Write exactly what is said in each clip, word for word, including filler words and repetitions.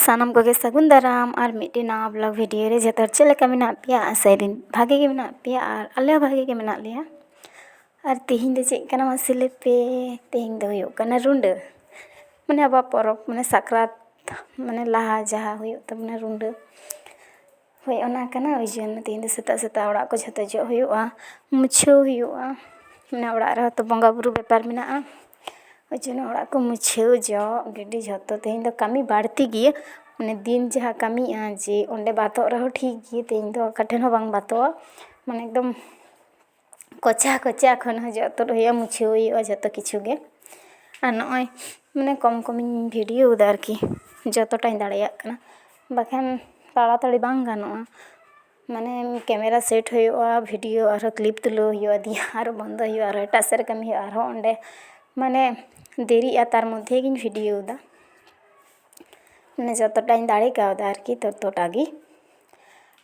ᱥᱟᱱᱟᱢ ᱠᱚᱜᱮ ᱥᱟᱹᱜᱩᱱ ᱫᱟᱨᱟᱢ ᱟᱨ ᱢᱤᱫᱴᱮᱱ ᱱᱟᱣᱟ ᱵᱞᱚᱜ ᱵᱷᱤᱰᱤᱭᱳ ᱨᱮ᱾ ᱡᱚᱛᱚ ᱦᱚᱲ ᱪᱮᱫ ᱞᱮᱠᱟ ᱢᱮᱱᱟᱜ ᱯᱮᱭᱟ? ᱟᱥᱟᱭᱮᱫᱟᱹᱧ ᱵᱷᱟᱜᱮ ᱜᱮ ᱢᱮᱱᱟᱜ ᱯᱮᱭᱟ ᱟᱨ ᱟᱞᱮ ᱦᱚᱸ ᱵᱷᱟᱜᱮ ᱜᱮ ᱢᱮᱱᱟᱜ ᱞᱮᱭᱟ᱾ ᱟᱨ ᱛᱮᱦᱮᱧ ᱫᱚ ᱪᱮᱫ ᱠᱟᱱᱟ ᱢᱟᱥᱮ ᱞᱟᱹᱭ ᱯᱮ? ᱛᱮᱦᱮᱧ ᱫᱚ ᱦᱩᱭᱩᱜ ᱠᱟᱱᱟ ᱨᱩᱰᱟᱹ, ᱢᱟᱱᱮ ᱟᱵᱚᱣᱟᱜ ᱯᱚᱨᱚᱵᱽ, ᱢᱟᱱᱮ ᱥᱟᱠᱨᱟᱛ, ᱢᱟᱱᱮ ᱞᱟᱦᱟ ᱡᱟᱦᱟᱸ ᱦᱩᱭᱩᱜ ᱛᱟᱵᱚᱱᱟ ᱨᱩᱰᱟᱹ, ᱦᱳᱭ ᱚᱱᱟ ᱠᱟᱱᱟ᱾ ᱳᱭ ᱡᱚᱱᱱᱚ ᱛᱮᱦᱮᱧ ᱫᱚ ᱥᱮᱛᱟᱜ ᱥᱮᱛᱟᱜ ᱚᱲᱟᱜ ᱠᱚ ᱡᱷᱚᱛᱚ ᱡᱚᱜ ᱦᱩᱭᱩᱜᱼᱟ, ᱢᱩᱪᱷᱟᱹᱣ ᱦᱩᱭᱩᱜᱼᱟ, ᱢᱟᱱᱮ ᱚᱲᱟᱜ ᱨᱮᱦᱚᱸ ᱛᱚ ᱵᱚᱸᱜᱟ ᱵᱩᱨᱩ ᱵᱮᱯᱟᱨ ᱢᱮᱱᱟᱜᱼᱟ᱾ ᱳᱭ ᱡᱚᱱᱱᱚ ᱚᱲᱟᱜ ᱠᱚ ᱢᱩᱪᱷᱟᱹᱣ ᱡᱚᱜ ᱜᱤᱰᱤ ᱡᱷᱚᱛᱚ ᱛᱮᱦᱮᱧ ᱫᱚ ᱠᱟᱹᱢᱤ ᱵᱟᱹᱲᱛᱤ ᱜᱮᱭᱟ᱾ ᱢᱟᱱᱮ ᱫᱤᱱ ᱡᱟᱦᱟᱸ ᱠᱟᱹᱢᱤᱜᱼᱟ ᱡᱮ ᱚᱸᱰᱮ ᱵᱟᱫᱚᱜ ᱨᱮᱦᱚᱸ ᱴᱷᱤᱠ ᱜᱮ, ᱛᱮᱦᱮᱧ ᱫᱚ ᱚᱠᱟ ᱴᱷᱮᱱ ᱦᱚᱸ ᱵᱟᱝ ᱵᱟᱫᱚᱜᱼᱟ᱾ ᱢᱟᱱᱮ ᱮᱠᱫᱚᱢ ᱠᱚᱪᱟ ᱠᱚᱪᱟ ᱠᱷᱚᱱ ᱦᱚᱸ ᱡᱚᱜ ᱛᱩᱫ ᱦᱩᱭᱩᱜᱼᱟ, ᱢᱩᱪᱷᱟᱹᱣ ᱦᱩᱭᱩᱜᱼᱟ ᱡᱚᱛᱚ ᱠᱤᱪᱷᱩ ᱜᱮ᱾ ᱟᱨ ᱱᱚᱜᱼᱚᱭ ᱢᱟᱱᱮ ᱠᱚᱢ ᱠᱚᱢᱤᱧ ᱵᱷᱤᱰᱤᱭᱳ ᱮᱫᱟ ᱟᱨᱠᱤ, ᱡᱚᱛᱚᱴᱟᱧ ᱫᱟᱲᱮᱭᱟᱜ ᱠᱟᱱᱟ, ᱵᱟᱠᱷᱟᱱ ᱛᱟᱲᱟᱛᱟᱲᱤ ᱵᱟᱝ ᱜᱟᱱᱚᱜᱼᱟ᱾ ᱢᱟᱱᱮ ᱠᱮᱢᱮᱨᱟ ᱥᱮᱴ ᱦᱩᱭᱩᱜᱼᱟ, ᱵᱷᱤᱰᱤᱭᱳ ᱟᱨᱦᱚᱸ ᱠᱞᱤᱯ ᱛᱩᱞᱟᱹᱣ ᱦᱩᱭᱩᱜᱼᱟ, ᱫᱤᱭᱮ ᱟᱨᱦᱚᱸ ᱵᱚᱱᱫᱚ ᱦᱩᱭᱩᱜᱼᱟ, ᱟᱨᱦᱚᱸ ᱮᱴᱟᱜ ᱥᱮᱫ ᱨᱮ ᱠᱟᱹᱢᱤ ᱦᱩᱭᱩᱜᱼᱟ, ᱟᱨᱦᱚᱸ ᱚᱸᱰᱮ ᱢᱟᱱᱮ ᱫᱮᱨᱤᱜᱼᱟ, ᱛᱟᱨ ᱢᱚᱫᱽᱫᱷᱮ ᱜᱤᱧ ᱵᱷᱤᱰᱤᱭᱳ ᱮᱫᱟ᱾ ᱢᱟᱱᱮ ᱡᱚᱛᱚᱴᱟᱧ ᱫᱟᱲᱮ ᱠᱟᱣᱫᱟ ᱟᱨᱠᱤ, ᱛᱚᱛᱚᱴᱟ ᱜᱮ᱾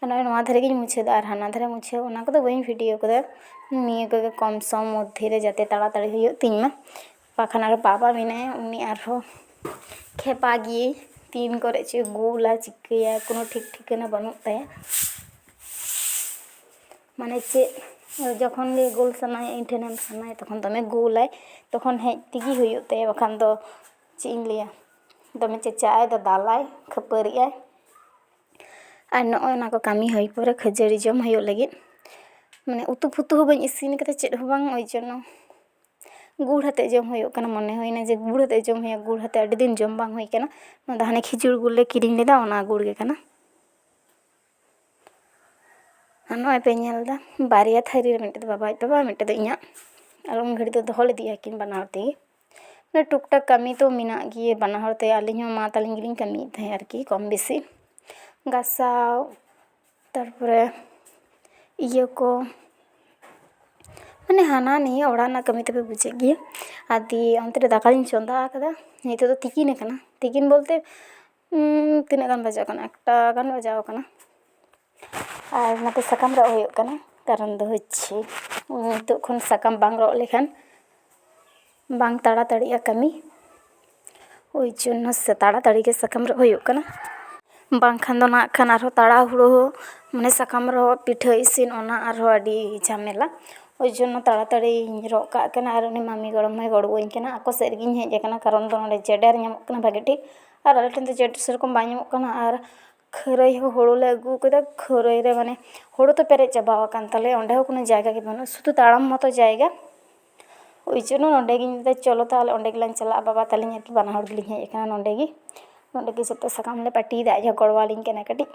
ᱟᱨ ᱱᱚᱜᱼᱚᱭ ᱱᱚᱣᱟ ᱫᱷᱟᱨᱮ ᱜᱤᱧ ᱢᱩᱪᱷᱟᱹᱣ ᱮᱫᱟ, ᱟᱨ ᱦᱟᱱᱟ ᱫᱷᱟᱨᱮ ᱢᱩᱪᱷᱟᱹᱣ ᱚᱱᱟ ᱠᱚᱫᱚ ᱵᱟᱹᱧ ᱵᱷᱤᱰᱤᱭᱳ ᱠᱟᱫᱟ᱾ ᱱᱤᱭᱟᱹ ᱠᱚᱜᱮ ᱠᱚᱢ ᱥᱚᱢ ᱢᱚᱫᱽᱫᱷᱮ ᱨᱮ ᱡᱟᱛᱮ ᱛᱟᱲᱟᱛᱟᱲᱤ ᱦᱩᱭᱩᱜ ᱛᱤᱧ ᱢᱟ, ᱵᱟᱠᱷᱟᱱ ᱟᱨᱦᱚᱸ ᱵᱟᱵᱟ ᱢᱮᱱᱟᱭᱟ, ᱩᱱᱤ ᱟᱨᱦᱚᱸ ᱠᱷᱮᱯᱟ ᱜᱮᱭᱟᱭ, ᱛᱤᱱ ᱠᱚᱨᱮ ᱪᱚᱭ ᱜᱳᱞᱟ, ᱪᱤᱠᱟᱹᱭᱟ, ᱠᱳᱱᱳ ᱴᱷᱤᱠ ᱴᱷᱤᱠᱟᱹᱱᱟ ᱵᱟᱹᱱᱩᱜ ᱛᱟᱭᱟ᱾ ᱢᱟᱱᱮ ᱪᱮᱫ, ᱡᱚᱠᱷᱚᱱ ᱜᱮ ᱜᱳᱞ ᱥᱟᱱᱟᱭᱟ, ᱤᱧ ᱴᱷᱮᱱᱮᱢ ᱥᱟᱱᱟᱭᱟ, ᱛᱚᱠᱷᱚᱱ ᱫᱚᱢᱮ ᱜᱳᱞᱟᱭ, ᱛᱚᱠᱷᱚᱱ ᱦᱮᱡ ᱛᱮᱜᱮ ᱦᱩᱭᱩᱜ ᱛᱟᱭᱟ, ᱵᱟᱠᱷᱟᱱ ᱫᱚ ᱪᱮᱫ ᱤᱧ ᱞᱟᱹᱭᱟ, ᱫᱚᱢᱮ ᱪᱮᱪᱟᱜ ᱟᱭ, ᱫᱟᱫᱟᱞᱟᱭ, ᱠᱷᱟᱹᱯᱟᱹᱨᱤᱜ ᱟᱭ᱾ ᱟᱨ ᱱᱚᱜᱼᱚᱭ ᱚᱱᱟ ᱠᱚ ᱠᱟᱹᱢᱤ ᱦᱩᱭ ᱯᱚᱨᱮ ᱠᱷᱟᱹᱡᱟᱹᱲᱤ ᱡᱚᱢ ᱦᱩᱭᱩᱜ ᱞᱟᱹᱜᱤᱫ, ᱢᱟᱱᱮ ᱩᱛᱩ ᱯᱷᱩᱛᱩ ᱦᱚᱸ ᱵᱟᱹᱧ ᱤᱥᱤᱱ ᱠᱟᱫᱟ, ᱪᱮᱫ ᱦᱚᱸ ᱵᱟᱝ, ᱳᱭ ᱡᱚᱱᱱᱚ ᱜᱩᱲ ᱟᱛᱮᱫ ᱡᱚᱢ ᱦᱩᱭᱩᱜ ᱠᱟᱱᱟ᱾ ᱢᱚᱱᱮ ᱦᱩᱭᱱᱟ ᱡᱮ ᱜᱩᱲ ᱟᱛᱮᱫ ᱡᱚᱢ ᱦᱩᱭᱩᱜᱼᱟ, ᱜᱩᱲ ᱟᱛᱮᱫ ᱟᱹᱰᱤ ᱫᱤᱱ ᱡᱚᱢ ᱵᱟᱝ ᱦᱩᱭ ᱠᱟᱱᱟ᱾ ᱱᱚᱣᱟ ᱫᱚ ᱦᱟᱱᱮ ᱠᱷᱤᱡᱩᱨ ᱜᱩᱲ ᱞᱮ ᱠᱤᱨᱤᱧ ᱞᱮᱫᱟ, ᱚᱱᱟ ᱜᱩᱲ ᱜᱮ ᱠᱟᱱᱟ᱾ ᱟᱨ ᱱᱚᱜᱼᱚᱭ ᱯᱮ ᱧᱮᱞ ᱮᱫᱟ, ᱵᱟᱨᱭᱟ ᱛᱷᱟᱹᱨᱤ ᱨᱮ, ᱢᱤᱫᱴᱮᱡ ᱫᱚ ᱵᱟᱵᱟ ᱟᱡ ᱵᱟᱵᱟ, ᱢᱤᱫᱴᱮᱡ ᱫᱚ ᱤᱧᱟᱹᱜ᱾ ᱟᱨ ᱩᱱ ᱜᱷᱟᱹᱲᱤᱡ ᱫᱚ ᱫᱚᱦᱚ ᱞᱮᱫᱮᱭᱟ ᱠᱤᱱ ᱵᱟᱱᱟ ᱦᱚᱲ ᱛᱮᱜᱮ᱾ ᱢᱟᱱᱮ ᱴᱩᱠ ᱴᱟᱠ ᱠᱟᱹᱢᱤ ᱛᱚ ᱢᱮᱱᱟᱜ ᱜᱮ, ᱵᱟᱱᱟ ᱦᱚᱲ ᱛᱮ ᱟᱹᱞᱤᱧ ᱦᱚᱸ ᱢᱟ ᱛᱟᱹᱞᱤᱧ ᱜᱮᱞᱤᱧ ᱠᱟᱹᱢᱤᱭᱮᱫ ᱛᱟᱦᱮᱸᱫ ᱟᱨᱠᱤ, ᱠᱚᱢ ᱵᱮᱥᱤ ᱜᱟᱥᱟᱣ, ᱛᱟᱨᱯᱚᱨᱮ ᱤᱭᱟᱹ ᱠᱚ, ᱢᱟᱱᱮ ᱦᱟᱱᱟ ᱱᱤᱭᱟᱹ ᱚᱲᱟᱜ ᱨᱮᱱᱟᱜ ᱠᱟᱹᱢᱤ ᱛᱚᱯᱮ ᱵᱩᱡᱮᱫ ᱜᱮᱭᱟ᱾ ᱟᱨ ᱫᱤᱭᱮ ᱚᱱᱛᱮ ᱨᱮ ᱫᱟᱠᱟ ᱞᱤᱧ ᱪᱚᱸᱫᱟ ᱟᱠᱟᱫᱟ᱾ ᱱᱤᱛᱚᱜ ᱫᱚ ᱛᱤᱠᱤᱱ ᱟᱠᱟᱱᱟ, ᱛᱤᱠᱤᱱ ᱵᱚᱞᱛᱮ ᱩᱸ, ᱛᱤᱱᱟᱹᱜ ᱜᱟᱱ ᱵᱟᱡᱟᱜ ᱠᱟᱱᱟ? ᱮᱠᱴᱟ ᱜᱟᱱ ᱵᱟᱡᱟᱣ ᱠᱟᱱᱟ᱾ ᱟᱨ ᱱᱚᱛᱮ ᱥᱟᱠᱟᱢ ᱨᱚᱜ ᱦᱩᱭᱩᱜ ᱠᱟᱱᱟ, ᱠᱟᱨᱚᱱ ᱫᱚ ᱦᱚᱪᱪᱷᱮ ᱱᱤᱛᱚᱜ ᱠᱷᱚᱱ ᱥᱟᱠᱟᱢ ᱵᱟᱝ ᱨᱚᱜ ᱞᱮᱠᱷᱟᱱ ᱵᱟᱝ ᱛᱟᱲᱟᱛᱟᱲᱤᱜᱼᱟ ᱠᱟᱹᱢᱤ᱾ ᱳᱭ ᱡᱚᱱᱱᱚ ᱥᱮ ᱛᱟᱲᱟᱛᱟᱲᱤ ᱜᱮ ᱥᱟᱠᱟᱢ ᱨᱚᱜ ᱦᱩᱭᱩᱜ ᱠᱟᱱᱟ, ᱵᱟᱝᱠᱷᱟᱱ ᱫᱚ ᱱᱟᱜ ᱠᱷᱟᱱ ᱟᱨᱦᱚᱸ ᱛᱟᱲᱟ ᱦᱩᱲᱟᱹ ᱦᱚᱸ, ᱢᱟᱱᱮ ᱥᱟᱠᱟᱢ ᱨᱚᱜ, ᱯᱤᱴᱷᱟᱹ ᱤᱥᱤᱱ, ᱚᱱᱟ ᱟᱨᱦᱚᱸ ᱟᱹᱰᱤ ᱡᱷᱟᱢᱮᱞᱟ᱾ ᱳᱭ ᱡᱚᱱᱱᱚ ᱛᱟᱲᱟᱛᱟᱲᱤᱧ ᱨᱚᱜ ᱠᱟᱜ ᱠᱟᱱᱟ ᱟᱨ ᱩᱱᱤ ᱢᱟᱢᱤ ᱜᱚᱲᱚᱢ ᱦᱚᱸᱭ ᱜᱚᱲᱚᱣᱟᱹᱧ ᱠᱟᱱᱟ᱾ ᱟᱠᱚ ᱥᱮᱫ ᱨᱮᱜᱤᱧ ᱦᱮᱡ ᱟᱠᱟᱱᱟ, ᱠᱟᱨᱚᱱ ᱫᱚ ᱱᱚᱰᱮ ᱡᱮᱰᱮᱨ ᱧᱟᱢᱚᱜ ᱠᱟᱱᱟ ᱵᱷᱟᱜᱮ ᱴᱷᱤᱠ, ᱟᱨ ᱟᱞᱮ ᱴᱷᱮᱱ ᱫᱚ ᱡᱮᱰᱮᱨ ᱥᱮᱨᱚᱠᱚᱢ ᱵᱟᱭ ᱧᱟᱢᱚᱜ ᱠᱟᱱᱟ᱾ ᱟᱨ ᱠᱷᱟᱹᱨᱟᱹᱭ ᱦᱚᱸ ᱦᱩᱲᱩ ᱞᱮ ᱟᱹᱜᱩ ᱠᱟᱫᱟ, ᱠᱷᱟᱹᱨᱟᱹᱭ ᱨᱮ ᱢᱟᱱᱮ ᱦᱩᱲᱩ ᱛᱚ ᱯᱮᱨᱮᱡ ᱪᱟᱵᱟ ᱟᱠᱟᱱ ᱛᱟᱞᱮᱭᱟ, ᱚᱸᱰᱮ ᱦᱚᱸ ᱠᱳᱱᱳ ᱡᱟᱭᱜᱟ ᱜᱮ ᱵᱟᱹᱱᱩᱜᱼᱟ, ᱥᱩᱫᱷᱩ ᱛᱟᱲᱟᱢ ᱢᱚᱛᱚ ᱡᱟᱭᱜᱟ᱾ ᱳᱭ ᱡᱚᱱᱱᱚ ᱱᱚᱸᱰᱮ ᱜᱤᱧ ᱢᱮᱱᱫᱟ, "ᱪᱚᱞᱚ ᱛᱟᱦᱚᱞᱮ ᱚᱸᱰᱮ ᱜᱮᱞᱟᱝ ᱪᱟᱞᱟᱜᱼᱟ, ᱵᱟᱵᱟ ᱛᱟᱹᱞᱤᱧ ᱟᱨᱠᱤ ᱵᱟᱱᱟ ᱦᱚᱲ ᱜᱮᱞᱤᱧ ᱦᱮᱡ ᱟᱠᱟᱱᱟ ᱱᱚᱸᱰᱮ ᱜᱮ᱾" ᱱᱚᱸᱰᱮ ᱜᱮ ᱡᱚᱛᱚ ᱥᱟᱠᱟᱢ ᱞᱮ ᱯᱟᱹᱴᱤᱭᱮᱫᱟ, ᱟᱡ ᱦᱚᱸ ᱜᱚᱲᱚᱣᱟᱞᱤᱧ ᱠᱟᱱᱟ ᱠᱟᱹᱴᱤᱡ᱾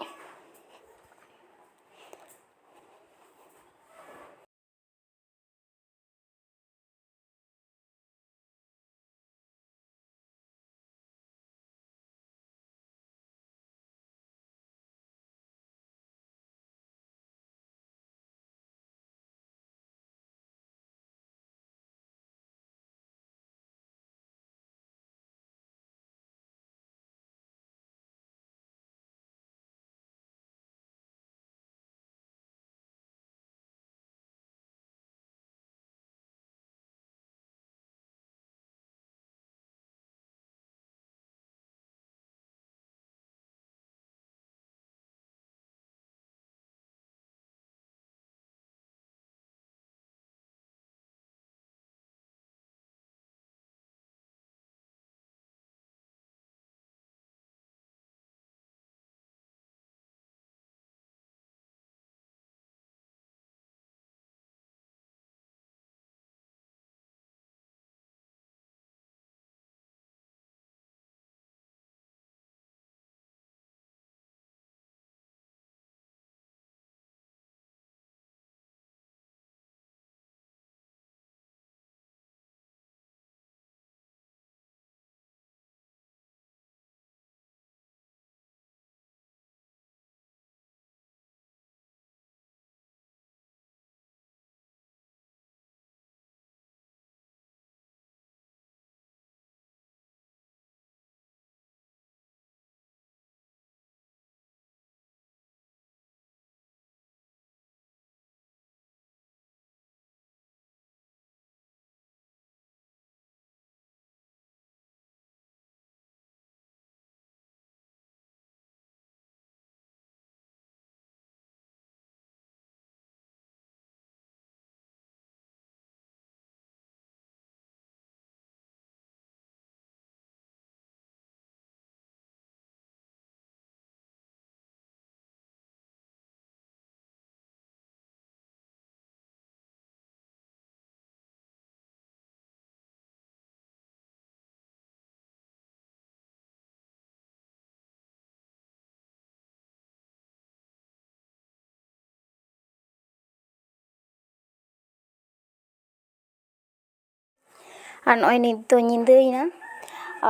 ᱟᱨ ᱱᱚᱜᱼᱚᱭ ᱱᱤᱛ ᱫᱚ ᱧᱤᱫᱟᱹᱭᱮᱱᱟ,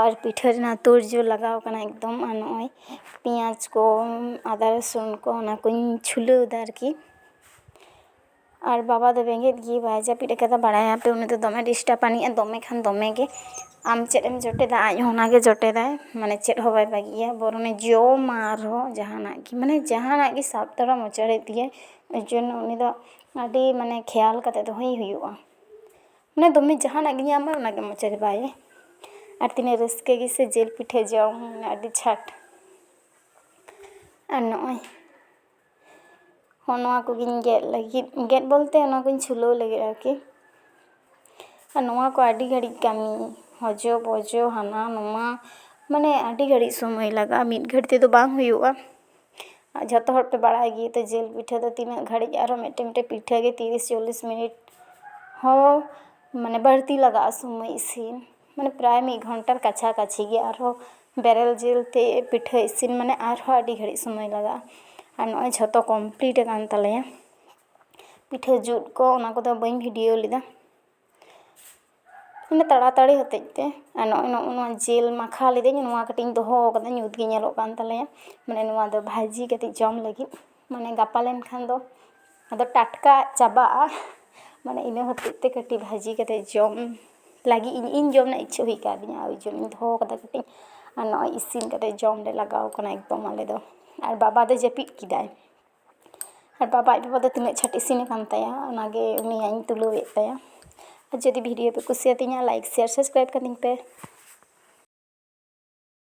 ᱟᱨ ᱯᱤᱴᱷᱟᱹ ᱨᱮᱱᱟᱜ ᱛᱳᱲᱡᱳᱲ ᱞᱟᱜᱟᱣ ᱠᱟᱱᱟ ᱮᱠᱫᱚᱢ᱾ ᱟᱨ ᱱᱚᱜᱼᱚᱭ ᱯᱮᱸᱭᱟᱡᱽ ᱠᱚ, ᱟᱫᱟ ᱨᱟᱹᱥᱩᱱ ᱠᱚ, ᱚᱱᱟ ᱠᱚᱧ ᱪᱷᱩᱞᱟᱹᱣ ᱮᱫᱟ ᱟᱨᱠᱤ᱾ ᱟᱨ ᱵᱟᱵᱟ ᱫᱚ ᱵᱮᱸᱜᱮᱫ ᱜᱮ ᱵᱟᱭ ᱡᱟᱹᱯᱤᱫ ᱟᱠᱟᱫᱟ, ᱵᱟᱲᱟᱭᱟᱯᱮ ᱩᱱᱤ ᱫᱚ ᱫᱚᱢᱮ ᱰᱤᱥᱴᱟᱵᱽ ᱟᱹᱱᱤᱡᱼᱟ, ᱫᱚᱢᱮ ᱠᱷᱟᱱ ᱫᱚᱢᱮ ᱜᱮ᱾ ᱟᱢ ᱪᱮᱫ ᱮᱢ ᱡᱚᱴᱮᱫᱟ, ᱟᱡ ᱦᱚᱸ ᱚᱱᱟᱜᱮ ᱡᱚᱴᱮᱫᱟᱭ, ᱢᱟᱱᱮ ᱪᱮᱫ ᱦᱚᱸ ᱵᱟᱭ ᱵᱟᱹᱜᱤᱭᱟ, ᱵᱚᱨᱚᱱᱮ ᱡᱚᱢᱟ ᱟᱨᱦᱚᱸ ᱡᱟᱦᱟᱱᱟᱜ ᱜᱮ, ᱢᱟᱱᱮ ᱡᱟᱦᱟᱱᱟᱜ ᱜᱮ ᱥᱟᱵ ᱛᱚᱨᱟ ᱢᱚᱪᱟ ᱨᱮ ᱤᱫᱤᱭᱟᱭ᱾ ᱳᱭ ᱡᱚᱱᱱᱚ ᱩᱱᱤ ᱫᱚ ᱟᱹᱰᱤ ᱢᱟᱱᱮ ᱠᱷᱮᱭᱟᱞ ᱠᱟᱛᱮ ᱫᱚᱦᱚᱭ ᱦᱩᱭᱩᱜᱼᱟ᱾ ᱢᱟᱱᱮ ᱫᱚᱢᱮ ᱡᱟᱦᱟᱱᱟᱜ ᱜᱮ ᱧᱟᱢᱟᱭ, ᱚᱱᱟᱜᱮ ᱢᱚᱪᱟ ᱨᱮ ᱵᱟᱭᱟᱭ᱾ ᱟᱨ ᱛᱤᱱᱟᱹᱜ ᱨᱟᱹᱥᱠᱟᱹ ᱜᱮᱥᱮ ᱡᱤᱞ ᱯᱤᱴᱷᱟᱹ ᱡᱚᱢ, ᱢᱟᱱᱮ ᱟᱹᱰᱤ ᱡᱷᱟᱴ᱾ ᱟᱨ ᱱᱚᱜᱼᱚᱭ ᱦᱚᱸ ᱱᱚᱣᱟ ᱠᱚᱜᱮᱧ ᱜᱮᱫ ᱞᱟᱹᱜᱤᱫ, ᱜᱮᱫ ᱵᱚᱞᱛᱮ ᱚᱱᱟ ᱠᱚᱧ ᱪᱷᱩᱞᱟᱹᱣ ᱞᱟᱹᱜᱤᱫ ᱟᱨᱠᱤ᱾ ᱟᱨ ᱱᱚᱣᱟ ᱠᱚ ᱟᱹᱰᱤ ᱜᱷᱟᱹᱲᱤᱡ ᱠᱟᱹᱢᱤ, ᱦᱚᱡᱚ ᱵᱚᱡᱚ ᱦᱟᱱᱟ ᱱᱚᱣᱟ, ᱢᱟᱱᱮ ᱟᱹᱰᱤ ᱜᱷᱟᱹᱲᱤᱡ ᱥᱚᱢᱚᱭ ᱞᱟᱜᱟᱜᱼᱟ, ᱢᱤᱫ ᱜᱷᱟᱹᱲᱤᱡ ᱛᱮᱫᱚ ᱵᱟᱝ ᱦᱩᱭᱩᱜᱼᱟ᱾ ᱟᱨ ᱡᱷᱚᱛᱚ ᱦᱚᱲ ᱯᱮ ᱵᱟᱲᱟᱭ ᱜᱮᱭᱟ ᱛᱚ, ᱡᱤᱞ ᱯᱤᱴᱷᱟᱹ ᱫᱚ ᱛᱤᱱᱟᱹᱜ ᱜᱷᱟᱹᱲᱤᱡ, ᱟᱨᱦᱚᱸ ᱢᱤᱫᱴᱮᱱ ᱢᱤᱫᱴᱮᱱ ᱯᱤᱴᱷᱟᱹ ᱜᱮ ᱛᱤᱨᱤᱥ ᱪᱚᱞᱞᱤᱥ ᱢᱤᱱᱤᱴ ᱦᱚᱸ ᱢᱟᱱᱮ ᱵᱟᱹᱲᱛᱤ ᱞᱟᱜᱟᱜᱼᱟ ᱥᱚᱢᱚᱭ ᱤᱥᱤᱱ, ᱢᱟᱱᱮ ᱯᱨᱟᱭ ᱢᱤᱫ ᱜᱷᱚᱱᱴᱟᱨ ᱠᱟᱪᱷᱟ ᱠᱟᱪᱷᱤ ᱜᱮ᱾ ᱟᱨᱦᱚᱸ ᱵᱮᱨᱮᱞ ᱡᱤᱞ ᱛᱮ ᱯᱤᱴᱷᱟᱹ ᱤᱥᱤᱱ ᱢᱟᱱᱮ ᱟᱨᱦᱚᱸ ᱟᱹᱰᱤ ᱜᱷᱟᱹᱲᱤᱡ ᱥᱚᱢᱚᱭ ᱞᱟᱜᱟᱜᱼᱟ᱾ ᱟᱨ ᱱᱚᱜᱼᱚᱭ ᱡᱷᱚᱛᱚ ᱠᱚᱢᱯᱞᱤᱴ ᱟᱠᱟᱱ ᱛᱟᱞᱮᱭᱟ᱾ ᱯᱤᱴᱷᱟᱹ ᱡᱩᱛ ᱠᱚ ᱚᱱᱟ ᱠᱚᱫᱚ ᱵᱟᱹᱧ ᱵᱷᱤᱰᱤᱭᱳ ᱞᱮᱫᱟ, ᱢᱟᱱᱮ ᱛᱟᱲᱟᱛᱟᱲᱤ ᱦᱚᱛᱮᱡ ᱛᱮ᱾ ᱟᱨ ᱱᱚᱜᱼᱚᱭ ᱱᱚᱜᱼᱚ ᱱᱚᱣᱟ ᱡᱤᱞ ᱢᱟᱠᱷᱟ ᱞᱤᱫᱟᱹᱧ, ᱱᱚᱣᱟ ᱠᱟᱹᱴᱤᱡ ᱤᱧ ᱫᱚᱦᱚ ᱟᱠᱟᱫᱟ, ᱧᱩᱛ ᱜᱮ ᱧᱮᱞᱚᱜ ᱠᱟᱱ ᱛᱟᱞᱮᱭᱟ᱾ ᱢᱟᱱᱮ ᱱᱚᱣᱟ ᱫᱚ ᱵᱷᱟᱹᱡᱤ ᱠᱟᱹᱴᱤᱡ ᱡᱚᱢ ᱞᱟᱹᱜᱤᱫ, ᱢᱟᱱᱮ ᱜᱟᱯᱟ ᱞᱮᱱᱠᱷᱟᱱ ᱫᱚ ᱟᱫᱚ ᱴᱟᱴᱠᱟ ᱪᱟᱵᱟᱜᱼᱟ, ᱢᱟᱱᱮ ᱤᱱᱟᱹ ᱦᱚᱛᱮᱡ ᱛᱮ ᱠᱟᱹᱴᱤᱡ ᱵᱷᱟᱹᱡᱤ ᱠᱟᱛᱮ ᱡᱚᱢ ᱞᱟᱹᱜᱤᱫ ᱤᱧ, ᱤᱧ ᱡᱚᱢ ᱨᱮᱱᱟᱜ ᱤᱪᱪᱷᱟᱹ ᱦᱩᱭ ᱠᱟᱣᱫᱤᱧᱟ, ᱳᱭ ᱡᱚᱱᱱᱚᱧ ᱫᱚᱦᱚ ᱠᱟᱫᱟ ᱠᱟᱹᱴᱤᱡ᱾ ᱟᱨ ᱱᱚᱜᱼᱚᱭ ᱤᱥᱤᱱ ᱠᱟᱛᱮ ᱡᱚᱢ ᱞᱮ ᱞᱟᱜᱟᱣ ᱠᱟᱱᱟ ᱮᱠᱫᱚᱢ ᱟᱞᱮ ᱫᱚ᱾ ᱟᱨ ᱵᱟᱵᱟ ᱫᱚ ᱡᱟᱹᱯᱤᱫ ᱠᱮᱫᱟᱭ᱾ ᱟᱨ ᱵᱟᱵᱟ ᱟᱡ ᱵᱟᱵᱟ ᱫᱚ ᱛᱤᱱᱟᱹᱜ ᱪᱷᱟᱴ ᱤᱥᱤᱱ ᱟᱠᱟᱱ ᱛᱟᱭᱟ, ᱚᱱᱟᱜᱮ ᱩᱱᱤᱭᱟᱜ ᱤᱧ ᱛᱩᱞᱟᱹᱣᱮᱫ ᱛᱟᱭᱟ᱾ ᱟᱨ ᱡᱩᱫᱤ ᱵᱷᱤᱰᱤᱭᱳ ᱯᱮ ᱠᱩᱥᱤᱭᱟᱛᱤᱧᱟ, ᱞᱟᱭᱤᱠ, ᱥᱮᱭᱟᱨ, ᱥᱟᱵᱥᱠᱨᱟᱭᱤᱵ ᱠᱟᱹᱛᱤᱧ ᱯᱮ᱾